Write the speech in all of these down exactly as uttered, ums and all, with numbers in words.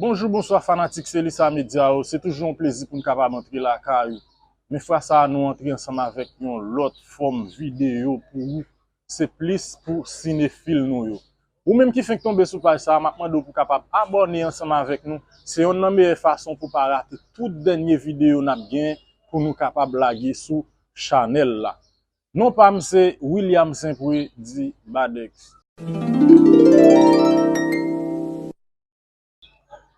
Bonjou, bonswa fanatik Selisa Medya yo. Se toujou yon plezi pou n kapab antre lakay ou. Men fwa sa a, nou antre ansanm avèk yon lòt fòm videyo pou ou. Se plis pou sinefil nou yo. Ou menm ki fenk tonbe sou paj sa a, m ap mande w pou w kapab abòne ansanm avèk nou. Se yonn nan meyè fason pou w pa rate tout dènye videyo n ap gen pou nou kapab lage sou chanèl la. Non pa m se William Saint-Preux, di Badex.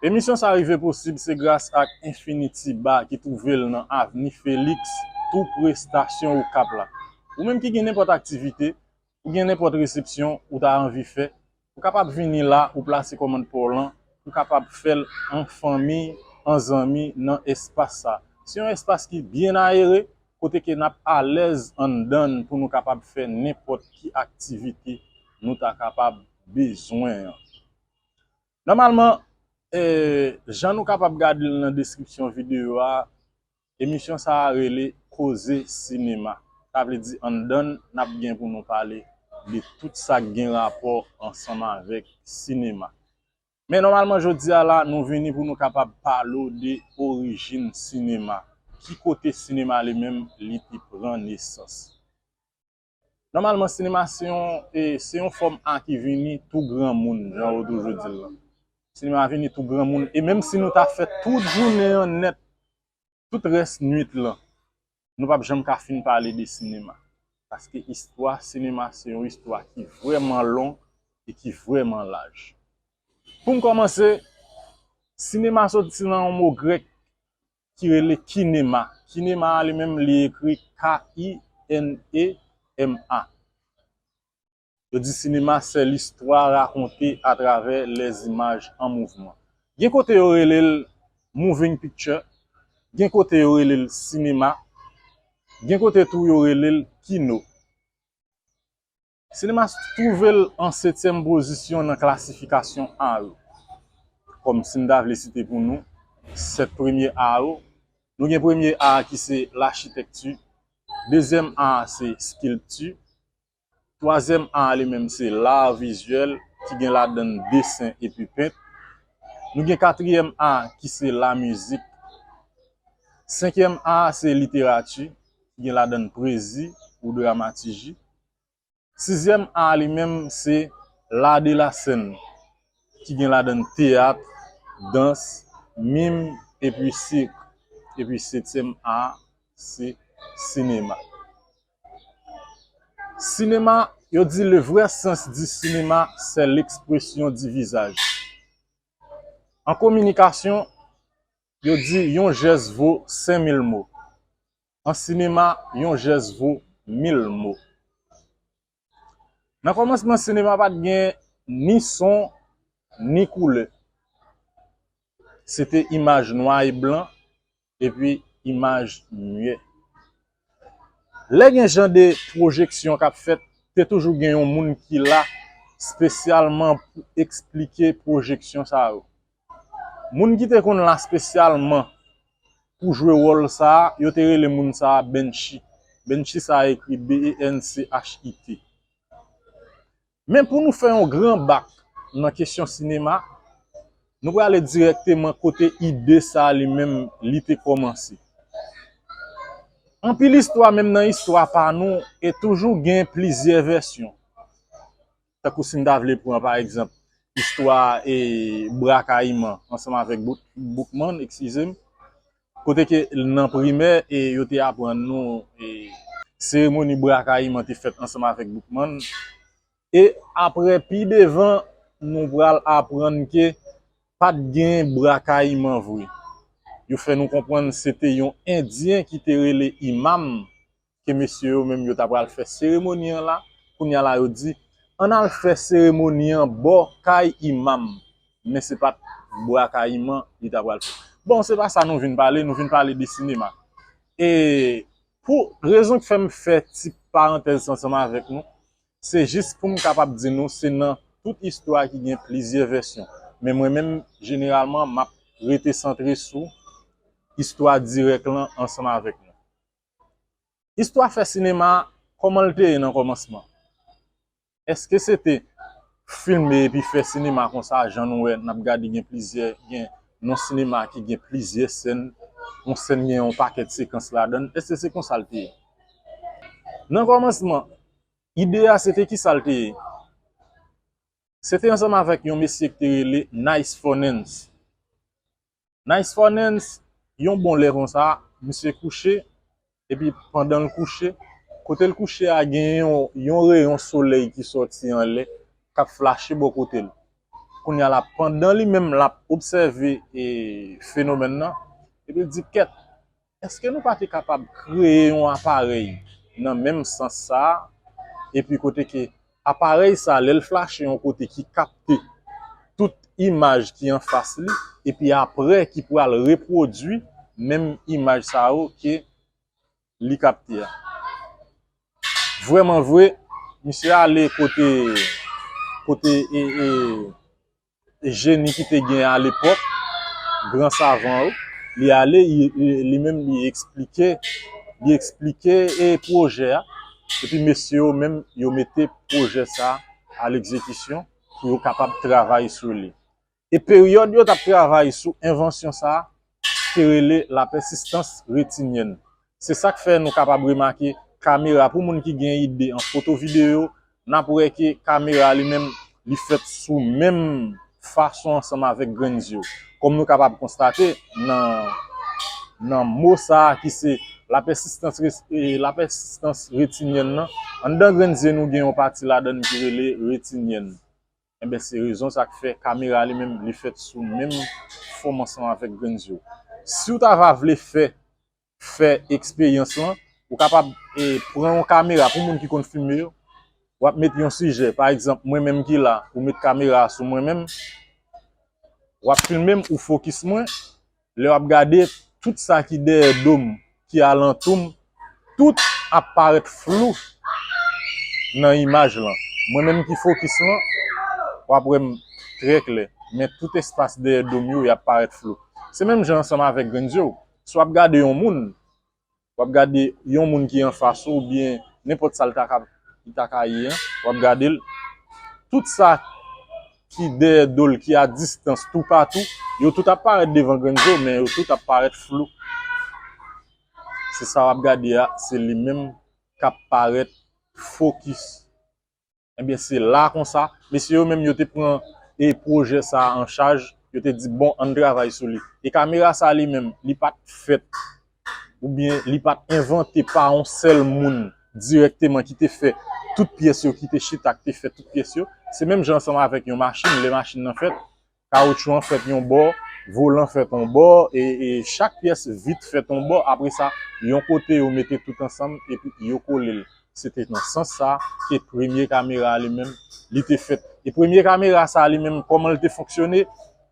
Emisyon sa rive posib se gras ak Infinity Bar ki twouve l nan Avni Felix, tou pre estasyon Okap la. Ou menm ki gen nenpòt aktivite, ou gen nenpòt resepsyon ou ta anvi fè, ou kapab vini la, ou plase kòmand pa w lan, ou kapab fè l an fanmi, an zanmi nan espas sa. Se yon espas ki byen ayere, kote ke n ap alèz anndan n pou nou kapab fè nenpòt ki aktivite nou ta kapab bezwen an. Nòmalman, eh, jan nou kapab gade l nan deskripsyon videyo a, emisyon sa a rele Koze Sinema. Sa vle di anndan n, n ap gen pou nou pale de tout sa k gen rapò ansanm avèk sinema. Men nòmalman, jodi a la, nou vini pou nou kapab pale w de orijin sinema. Ki kote sinema li menm, li te pran nesans? Nòmalman, sinema se yon, e, se yon fòm a ki vini tou granmoun, jan yo toujou di l lan. Sinema vini tou granmoun, e menm si nou ta fè tout jounen an nèt, tout rès nwit lan, nou p ap janm ka fin pale de sinema. Paske istwa sinema se yon istwa ki vrèman long e ki vrèman laj. Pou m kòmanse, sinema soti nan yon mo grèk ki rele kinema. Kinema a li menm, li ekri K I N E M A. Yo di sinema se listwa rakonte atravè lèzimaj an mouvman. Gen kote yo rele l moving picture, gen kote yo rele l sinema, gen kote tou yo rele l kino. Sinema twouve l an setyèm pozisyon nan klasifikasyon A yo. Kòm si n ta vle site pou nou, sèt premye A yo, nou gen premye A a ki se lachitèkti, dezyèm A a se eskilti, twazyèm A a li menm se lar vizyèl, ki gen ladan l desen epi pent. Nou gen katriyèm A a ki se lamizik. Senkyèm A a se literati, ki gen ladan l pwezi ou dramatiji. Sizyèm A a li menm se lar de la scène, ki gen ladan l teyat, dans, mim, epi sirk. Epi setyèm A a se sinema. Sinema, yo di le vrai sens du cinéma, c'est l'expression du visage. An kominikasyon, yo di yon jès vo senk mil mo. An sinema, yon jès vo mil mo. Nan kòmansman, sinema pa t gen ni son, ni koulè. Se te imaj nwa e blan, epi imaj myè. Lè gen jan de pwojeksyon k ap fèt, te toujou gen yon moun ki la espesyalman pou eksplike pwojeksyon sa yo. Moun ki te konn la espesyalman pou jwe wòl sa a, yo te rele moun sa a Benchi. Benchi sa a ekri B E N C H I T. Men pou nou fè yon gran bak nan kesyon sinema, nou prale dirèkteman kote ide sa a li menm li te kòmanse. Anpil istwa, menm nan istwa pa nou, e toujou gen plizyè vèsyon. Tankou si n ta vle pran, pa egzanp, istwa, e, Bra Kayiman ansanm avèk Bouk-, Boukman, eskize m, kote ke nan primè, e, yo te aprann nou, e, seremoni Bra Kayiman te fèt ansanm avèk Boukman. E apre, pi devan, nou pral aprann ke pa t gen Bra Kayiman vre. Yo fè nou konprann se te yon Endyen ki te rele Imam, ke mesye yo menm yo ta pral fè seremoni an la. Kounye a la, yo di, ann al fè seremoni an bò kay Imam. Men se pa t Bra Kayiman li ta pral fè. Bon, se pa sa nou vin pale, nou vin pale de sinema. E pou rezon k fè m fè ti parantèz ansanm avèk nou, se jis pou m kapab di nou, se nan tout istwa ki gen plizyè vèsyon. Men mwen menm, jeneralman, m ap rete santre sou istwa dirèk lan ansanm avèk nou. Istwa fè sinema, kòman l te ye nan kòmansman? Èske se te filme epi fè sinema konsa, jan nou wè, n ap gade gen plizyè, gen yon sinema ki gen plizyè sèn, yon sèn gen yon pakèt sekans ladan l. Èske se konsa l te ye? Nan kòmansman, ide a se te kisa l te ye? Se te ansanm avèk yon mesye ki te rele Nice Fonens. Nice Fonens, yon bon lè konsa, misye kouche, epi pandan l kouche, kote l kouche a gen yon, yon reyon solèy ki sòti anlè, k ap flache bò kote l. Kounye a la, pandan li menm l ap obsève, e, fenomèn nan, epi l di, kèt, èske nou pa te kapab kreye yon aparèy nan menm sans sa a, epi kote ke aparèy sa, lè l flache yon kote ki kapte tout imaj ki anfas li, epi apre ki pral repwodui menm imaj sa yo ke li kapte a. Vrèman vre, misye ale kote, kote e, e, e jeni ki te gen alepòk, gran savan yo, li ale, li, li, li menm li eksplike, li eksplike e pwojè a, epi mesye yo menm yo mete pwojè sa a a legzekisyon pou yo kapab travay sou li. E peryòd yo t ap travay sou envansyon sa a, te rele la pèsistans retinyèn. Se sa k fè nou kapab remake kamera, pou moun ki gen ide an foto videyo, n ap wè ke kamera li menm, li fèt sou menm fason ansanm avèk grenn zye. Kòm nou kapab konstate nan, nan mo sa a ki se la pèsistans res-, e, la pèsistans retinyèn nan, anndan grenn zye nou gen yon pati ladan l ki rele retinyèn. Enben, se rezon sa k fè kamera li menm, li fèt sou menm fòm ansanm avèk grenn zye w. Si w ta va vle fè, fè eksperyans lan, ou kapab, e, pran yon kamera pou moun ki konn filme yo, w ap met yon sijè, pa egzanp, mwen menm ki la, ou met kamera a sou mwen menm, w ap filme m, ou fokis mwen, lè w ap gade, tout sa ki dèyè do m, ki alantou m, tout ap parèt flou nan imaj lan. Mwen menm ki fokis lan, w ap wè m trè klè. Men tout espas dèyè do m yo, y ap parèt flou. Se menm jan ansanm avèk grenn zye w. Si w ap gade yon moun, w ap gade yon moun ki anfas ou, oubyen nenpòt sa l ta ka, li ta ka ye an, w ap gade l. Tout sa ki dèyè do l, ki a distans toupatou, yo tout ap parèt devan grenn zye w, men yo tout ap parèt flou. Se sa w ap gade a, se li menm k ap parèt fokis. Ebyen, se la konsa, mesye yo menm yo te pran, e, pwojè sa a an chaj, yo te di, bon, ann travay sou li. E kamera sa a li menm, li pa t fèt, oubyen li pa t envante pa yon sèl moun dirèkteman ki te fè tout pyès yo, ki te chita, ki te fè tout pyès yo. Se menm jan ansanm avèk yon machin, lè machin nan fèt, kawotchou an fèt yon bò, volan fèt yon bò, e, e chak pyès vit fèt yon bò. Apre sa, yon kote yo mete tout ansanm epi yo kole l. Se te nan sans sa ke premye kamera a li menm, li te fèt. E premye kamera sa a li menm, kòman l te fonksyone,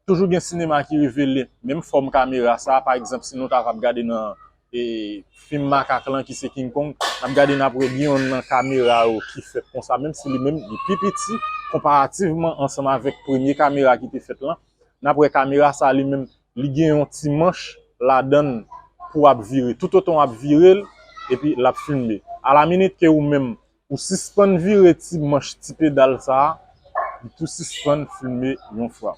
toujou gen sinema ki revele menm fòm kamera sa a. Pa egzanp, si nou ta va ap gade nan e, fim makak lan ki se King Kong, n ap gade n ap wè gen yonn nan kamera yo ki fèt konsa, menm si li menm li pi piti konparativman ansanm avèk premye kamera ki te fèt lan. N ap wè kamera sa li menm, li gen yon ti manch ladan l pou ap vire. Toutotan w ap vire l, epi l ap filme. Alaminit ke ou menm, ou sispann vire ti manch, ti pedal sa a, li tou sispann filme yon fwa.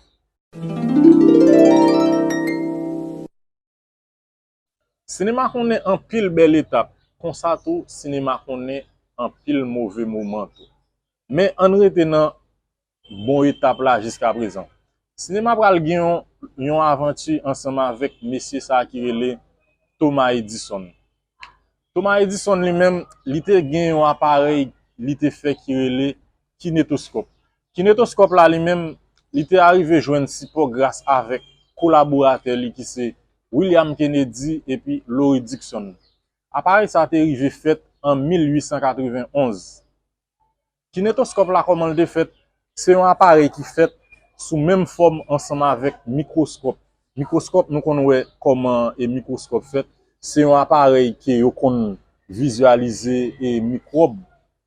Sinema konnen anpil bèl etap, konsa tou, sinema konnen anpil move moman tou. Men ann rete nan bon etap la jiskaprezan. Sinema pral gen yon, yon avanti ansanm avèk mesye sa a ki rele Thomas Edison. Thomas Edison li menm, li te gen yon aparèy li te fè ki rele kinetoskòp. Kinetoskòp la li menm, li te arive jwenn sipò gras avèk kolaboratè li ki se William Kennedy epi Laurie Dickson. Aparèy sa te rive fèt an mil uit san katreven onz. Kinetoskòp la, kòman l te fèt? Se yon aparèy ki fèt sou menm fòm ansanm avèk mikwoskòp. Mikwoskòp, nou konn wè kòman e mikwoskòp fèt. Se yon aparèy ke yo konn vizyalize e mikwòb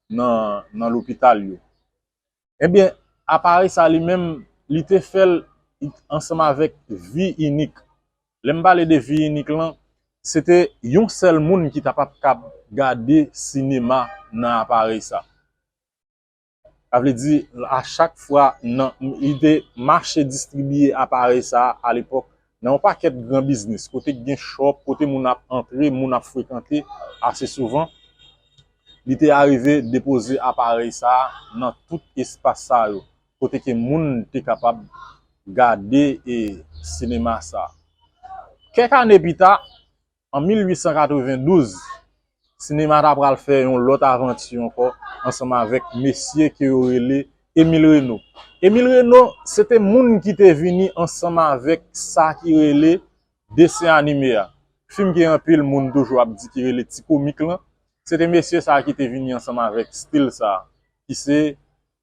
nan, nan lopital yo. Ebyen, aparèy sa li menm, li te fè l ansanm avèk vi inik. Lè m pale de vi inik lan, se te yon sèl moun ki t ap ap kab gade sinema nan aparèy sa. Sa vle di, a chak fwa, nan, li te mache distribiye aparèy sa a, alepòk, nan yon pakèt gran biznis, kote k gen chòp, kote moun ap antre, moun ap frekante ase souvan. Li te arive depoze aparèy sa a nan tout espas sa yo, kote ke moun te kapab gade e sinema sa a. Kèk ane pita, an mil uit san katrevendouz, sinema ta pral fè yon lòt avanti ankò ansanm avèk mesye ke yo rele Emile Reno. Emile Reno, se te moun ki te vini ansanm avèk sa ki rele desen anime a. Fim ke anpil moun toujou ap di ki rele ti komik lan, se te mesye sa a ki te vini ansanm avèk stil sa a, ki se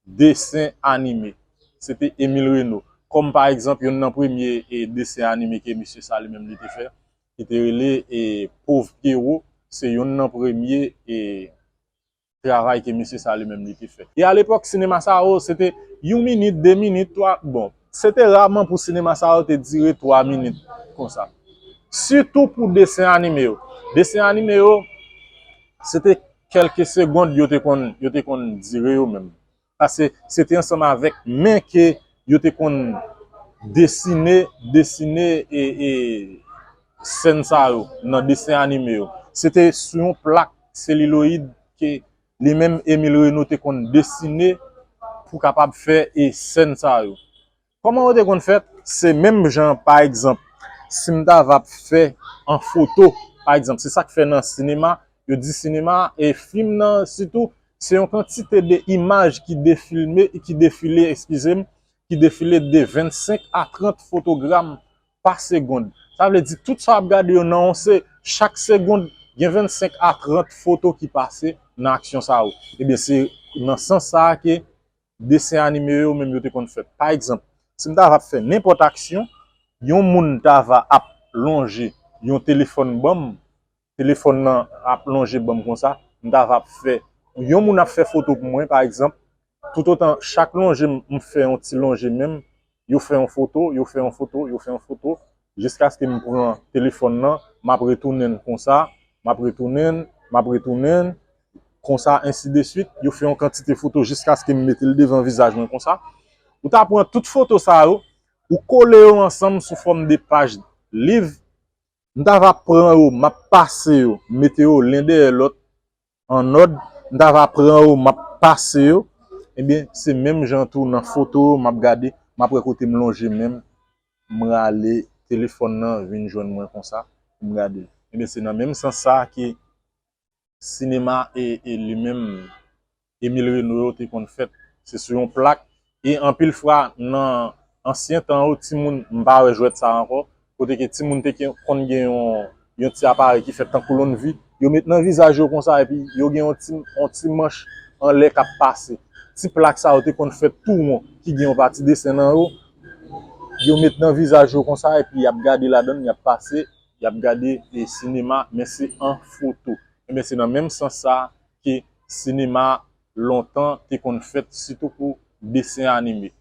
desen anime. Se te Emile Reno. Kòm pa egzanp, youn nan premye e desen anime ke mesye sa li menm li te fè, ki te rele e Pov Pyero, se youn nan premye e travay ke mesye sa li menm li te fè. E alepòk, sinema sa yo, se te yon minit, de minit, twa, bon, se te raman pou sinema sa yo te dire twa minit konsa. Sitou pou desen anime yo. Desen anime yo, se te kèlke segond yo te konn, yo te konn dire yo menm. Paske se te ansanm avèk men ke yo te konn desine, desine e, e sèn sa yo nan desen anime yo. Se te sou yon plak seliloyid ke li menm Emile Reno te konn desine pou kapab fè e sèn sa yo. Kòman yo te konn fèt? Se menm jan, pa egzanp, si m ta va ap fè an foto, pa egzanp, se sa k fè nan sinema, yo di sinema, e fim nan, sitou, se yon kantite de imaj ki defilme, ki defile, eskize m, ki defile de vennsenk a trant fotogram pa segond. Sa vle di, tout sa w ap gade yo nan yon se, chak segond, gen vennsenk a trant foto ki pase nan aksyon sa yo. Ebyen, se nan sans sa a ke desen anime yo menm yo te konn fèt. Pa egzanp, si m ta va ap fè nenpòt aksyon, yon moun ta va ap lonje yon telefòn ban m, telefòn nan ap lonje ban m konsa, m ta va ap fè, yon moun ap fè foto pou mwen, pa egzanp, toutotan chak lonje m, m fè yon ti lonje men m, yo fè yon foto, yo fè yon foto, yo fè yon foto, jiskaske m pran telefòn nan, m ap retounen l konsa, m ap retounen l, m ap retounen l, konsa, ensi de swit, yo fè yon kantite foto jiskaske m mete l devan vizaj mwen konsa. Ou ta pran tout foto sa yo, ou kole yo ansanm sou fòm de paj liv, m ta va pran yo, m ap pase yo, mete yo len dèyè lòt, an òd, m ta va pran yo, m ap pase yo, ebyen, se menm jan tou nan foto yo, m ap gade, m ap wè kote m lonje men m, m rale telefòn nan vin jwenn mwen konsa, pou m gade. Ebyen, se nan menm sans sa a ke sinema e, e li menm, Emile Reno yo te konn fèt. Se sou yon plak. E anpil fwa, nan ansyen tan yo, timoun, m pa wè jwèt sa ankò, kote ke timoun te ke, konn gen yon, yon ti aparèy ki fèt tankou lonvi, yo met nan vizaj yo konsa, epi yo gen yon ti, yon ti manch anlè k ap pase. Ti plak sa yo te konn fèt tou won, ki gen yon pati desen nan yo, yo met nan vizaj yo konsa, epi y ap gade ladan l, y ap pase, y ap gade, e, sinema, men se an foto. Ebyen, se nan menm sans sa a ke sinema lontan te konn fèt, sitou pou desen anime.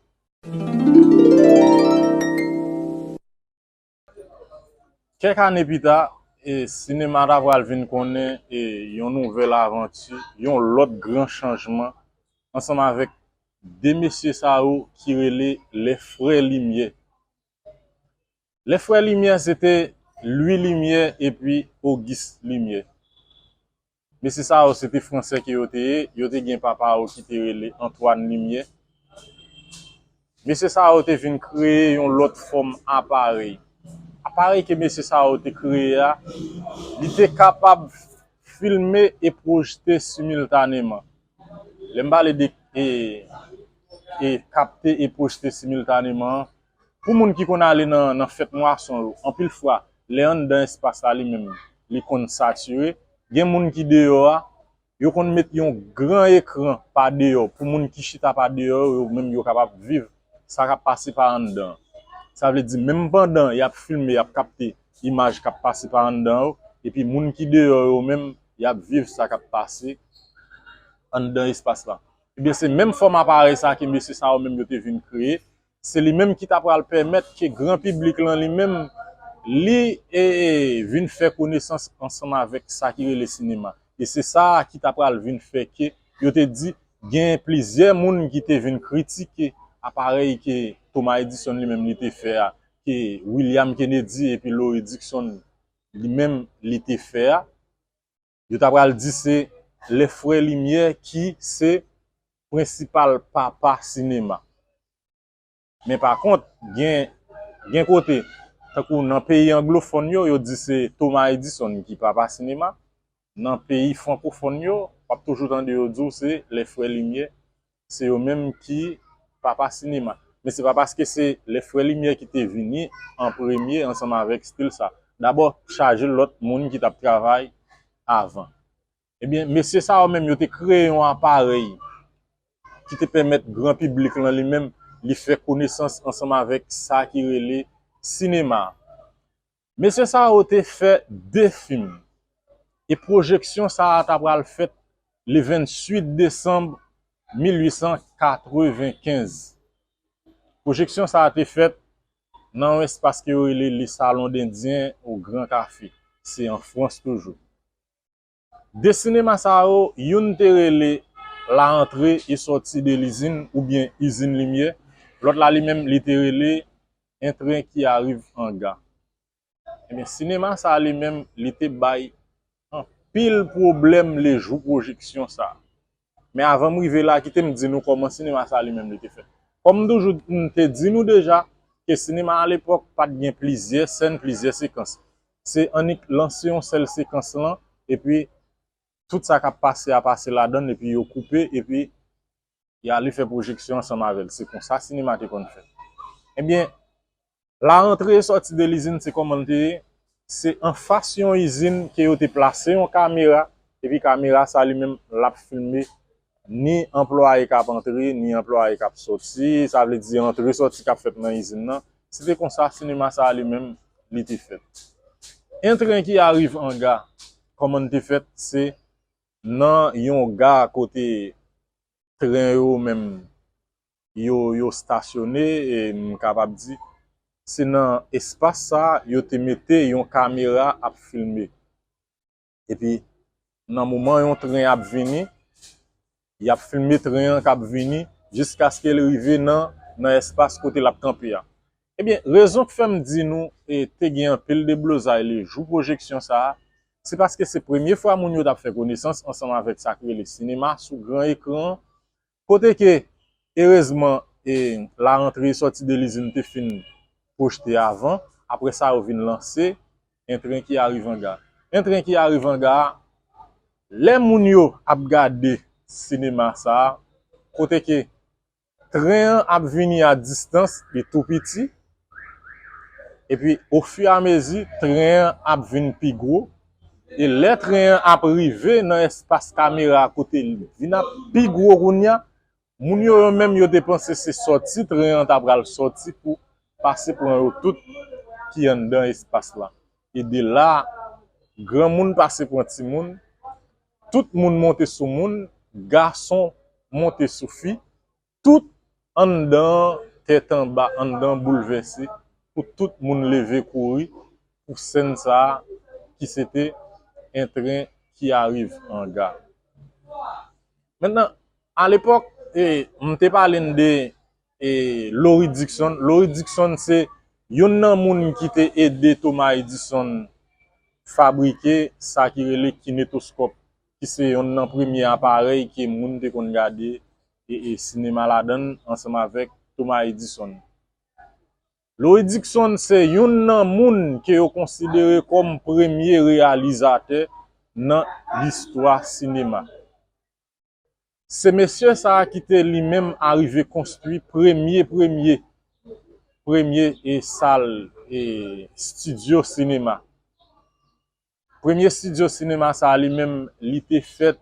Kèk ane pita, e, sinema ta pral vin konnen, e, yon nouvèl avanti, yon lòt gran chanjman, ansanm avèk de mesye sa yo ki rele lè frè Limyè. Lè frè Limyè, se te Louis Limyè epi Auguste Limyè. Mesye sa yo, se te Fransè ke yo te ye. Yo te gen papa yo ki te rele Antoine Limyè. Mesye sa yo te vin kreye yon lòt fòm aparèy. Aparèy ke mesye sa yo te kreye a, li te kapab filme e pwojte similtaneman. Lè m pale de, e, e kapte e pwojte similtaneman an, pou moun ki konn ale nan, nan fèt mwason yo, anpil fwa, lè anndan espas la li menm, li konn satire, gen moun ki deyò a, yo konn met yon gran ekran pa deyò pou moun ki chita pa deyò yo, yo menm yo kapab viv sa k ap pase pa anndan an. Sa vle di, menm pandan y ap filme, y ap kapte imaj k ap pase pa anndan yo, epi moun ki deyò yo menm, y ap viv sa k ap pase anndan espas la. Ebyen, se menm fòm aparèy sa ke mesye sa yo menm yo te vin kreye. Se li menm ki ta pral pèmèt ke gran piblik lan li menm, li, e, e, vin fè konesans ansanm avèk sa ki rele sinema. E se sa a ki ta pral vin fè ke yo te di, Gen plizyè moun ki te vin kritike aparèy ke Thomas Edison li menm li te fè a, ke William Kennedy epi Laurie Dickson li menm li te fè a. Yo ta pral di se lè frè Limyè ki se prensipal papa sinema. Men pa kont, gen, gen kote, tankou nan peyi anglofòn yo, yo di se Thomas Edison ki papa sinema. Nan peyi frankofòn yo, w ap toujou tande yo di w se lè frè Limyè, se yo menm ki papa sinema. Men se pa paske se lè frè Limyè ki te vini an premye ansanm avèk stil sa. Dabò, chaje lòt moun ki t ap travay avan. Ebyen, mesye sa yo menm, yo te kreye yon aparèy ki te pèmèt gran piblik lan li menm, li fè konesans ansanm avèk sa ki rele sinema. Mesye sa yo te fè de fim. E pwojeksyon sa a ta pral fèt le venntuit desanm mil uit san katrevenkenz. Pwojeksyon sa a te fèt nan yon espas ke yo rele Le Salon d'Indien au Grand Café. Se an Frans toujou. De sinema sa yo, youn te rele La Entrée et Sortie de l'Usine oubyen Izin Limyè, lòt la li menm li te rele Un train qui arrive en gare. Ebyen, sinema sa li menm, li te bay anpil pwoblèm lejou pwojeksyon sa. Men avan m rive la, kite m di nou kòman sinema sa li menm li te fèt. Kòm m toujou m te di nou deja, ke sinema alepòk pa t gen plizyè sèn, plizyè sekans. Se annik lanse yon sèl sekans lan, epi tout sa k ap pase a pase ladan l, epi yo koupe, epi y ale fè pwojeksyon ansanm avè l. Se konsa sinema te konn fèt. Ebyen, La Entrée et Sortie de l'Usine, se kòman l te ye? Se anfas yon izin ke yo te plase yon kamera, epi kamera sa li menm, l ap filme ni anplwaye k ap antre, ni anplwaye k ap sòti, sa vle di antre sòti k ap fèt nan izin nan. Se te konsa sinema sa li menm, li te fèt. Un train qui arrive en gare, kòman l te fèt? Se nan yon ga kote tren yo menm yo, yo stasyone, e m kapab di, se nan espas sa a yo te mete yon kamera ap filme. Epi, nan moman yon tren ap vini, y ap filme tren an k ap vini jiskaske l rive nan, nan espas kote l ap kanpe a. Ebyen, rezon k fè m di nou, e, te gen anpil deblozay lejou pwojeksyon sa a, se paske se premye fwa moun yo t ap fè konesans ansanm avèk sa k rele sinema sou gran ekran an, kote ke, erezman, e, La Entrée et Sortie de l'Usine te fin pwojte avan, apre sa yo vin lanse Un train qui arrive en gare. Un train qui arrive en gare, lè moun yo ap gade sinema sa a, kote ke tren an ap vini a distans, li tou piti, epi ofiramezi, tren an ap vin pi gwo, e lè tren an ap rive nan espas kamera kote li vin ap pi gwo kounye a, moun yo, yo menm, yo te panse se sòti tren an ta pral sòti pou pase pran yo tout ki anndan espas la. E de la, granmoun pase pran timoun, tout moun monte sou moun, gason monte sou fi, tout anndan an tèt anba, anndan boulvèse, pou tout moun leve kouri pou sèn sa a ki se te Un train qui arrive en gare. Mentnan, alepòk, e, m te pale n de, e, Laurie Dickson. Laurie Dickson se youn nan moun ki te ede Thomas Edison fabrike sa ki rele kinetoskòp, ki se youn nan premye aparèy ke moun te konn gade, e, e, sinema ladan l ansanm avèk Thomas Edison. Laurie Dickson se youn nan moun ke yo konsidere kòm premye reyalizatè nan listwa sinema. Se mesye sa a ki te li menm arive konstwi premye, premye, premye, e, sal, e, estidyo sinema. Premye estidyo sinema sa a li menm, li te fèt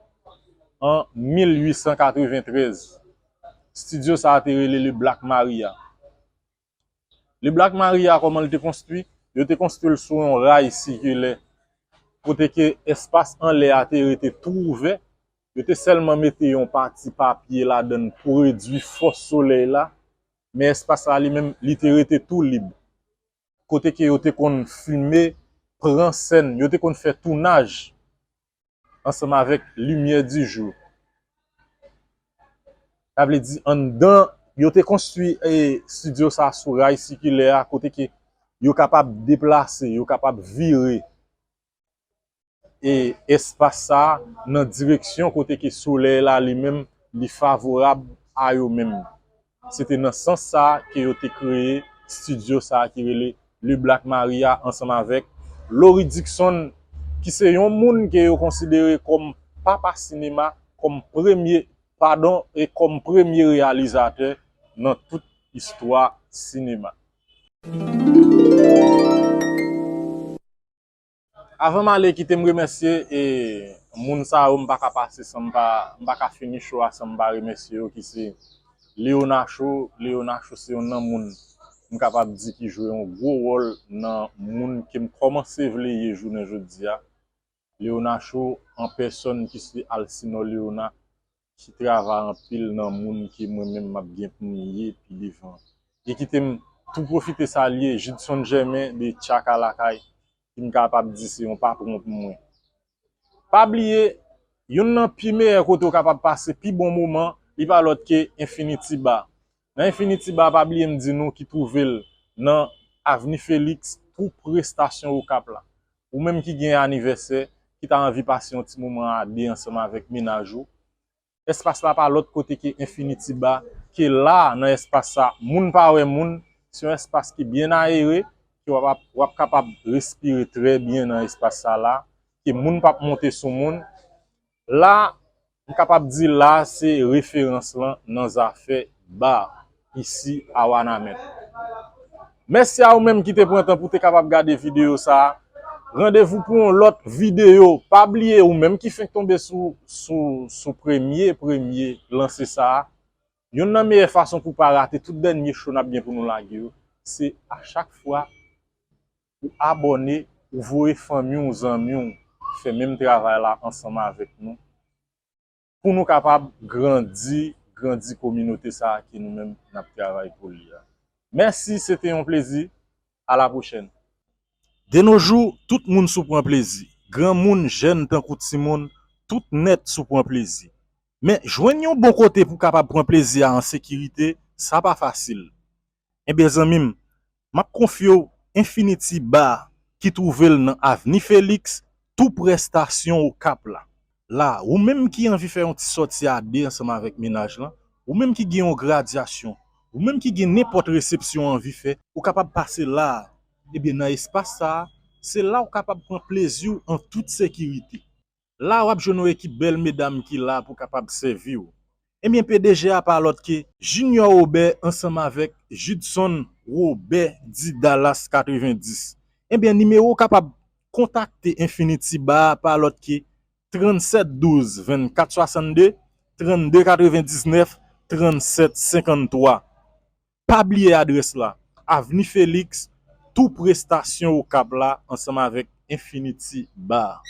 an mil uit san katreventrèz. Estidyo sa a te rele Le Black Maria. Le Black Maria, kòman l te konstwi? Yo te konstwi l sou yon ray sikilè, kote ke espas anlè a te rete tou ouvè. Yo te sèlman mete yon pati papye ladan l pou redui fòs solèy la, men espas la li menm, li te rete tou lib. Kote ke yo te konn filme, pran sèn, yo te konn fè tounaj ansanm avèk limyè di jou. Sa vle di anndan, yo te konstwi e, estidyo sa a sou ray sikilè a, kote ke yo kapab deplase, yo kapab vire e, espas sa a nan direksyon kote ke solèy la li menm li favorab a yo menm. Se te nan sans sa a ke yo te kreye estidyo sa a ki rele Le Black Maria ansanm avèk Laurie Dickson, ki se yon moun ke yo konsidere kòm papa sinema, kòm premye, padon, e kòm premye reyalizatè nan tout istwa sinema. Avan m ale, kite m remèsye e, moun sa yo, m pa ka pase san m pa, m pa ka fini show a san m pa remèsye yo, ki se Léonacho. Léonacho se yon nan moun m kapab di ki jwe yon gwo wòl nan moun ke m kòmanse vle ye jounen jodi a. Léonacho an pèsòn ki se Alcinor Léona, ki travay anpil nan moun ke mwen menm m ap gen pou m ye pi devan. E kite m tou pwofite salye Judson Germain de Tchaka Lakay, ki m kapab di se yon patwon pou mwen. Pa bliye, youn nan pi meyè kote w kapab pase pi bon moman, li pa lòt ke Infinity Bar. Nan Infinity Bar, pa bliye m di nou ki twouve l nan Avni Felix, tou pre estasyon Okap la. Ou menm ki gen anivèsè, ki ta anvi pase yon ti moman a de ansanm avèk mennaj ou, espas la pa lòt kote ke Infinity Bar, ke la, nan espas sa, moun pa wè moun, se yon espas ki byen ayere, ke w ap, w ap kapab respire trè byen nan espas sa la, ke moun p ap monte sou moun. La, m kapab di la se referans lan nan zafè bar isi a Wanament. Mèsi a ou menm ki te pran tan pou te kapab gade videyo sa a. Randevou pou yon lòt videyo. Pa bliye ou menm ki fenk tonbe sou, sou, sou premye, premye lanse sa a. Youn nan meyè fason pou pa rate tout dènye show n ap gen pou nou lage yo, se a chak fwa ou abòne, ou voye fanmi w, zanmi w, fè menm travay la ansanm avèk nou, pou nou kapab grandi, grandi kominote sa a ke nou menm n ap travay pou li a. Mèsi, se te yon plezi. A la pwochèn. De nos jours, tout moun sou pran plezi. Granmoun, jèn tankou timoun, tout nèt sou pran plezi. Men, jwenn yon bon kote pou kapab pran plezi a an sekirite, sa pa fasil. Enben, zanmi m, m ap konfye w Infinity Bar ki twouve l nan Avni Felix, tou pre estasyon Okap la. La, ou menm ki anvi fè yon ti sòti a de ansanm avèk mennaj lan, ou menm ki gen yon gradyasyon, ou menm ki gen nenpòt resepsyon w anvi fè, ou kapab pase la a. Ebyen, nan espas sa a, se la w kapab pran plezi w an tout sekirite. La, w ap jwenn yon ekip bèl medam ki la pou kapab sèvi w. Ebyen, P D G a pa lòt ke Junior Robert ansanm avèk Judson Robert di Dallas katrevenndis. Ebyen, nimewo w kapab kontakte Infinity Bar a pa lòt ke trannsèt douz vennkat swasannde, trannde katrevendiznèf, trannsèt senkanntwa. Pa bliye adrès la, Avni Felix, tou pre estasyon Okap la, ansanm avèk Infinity Bar.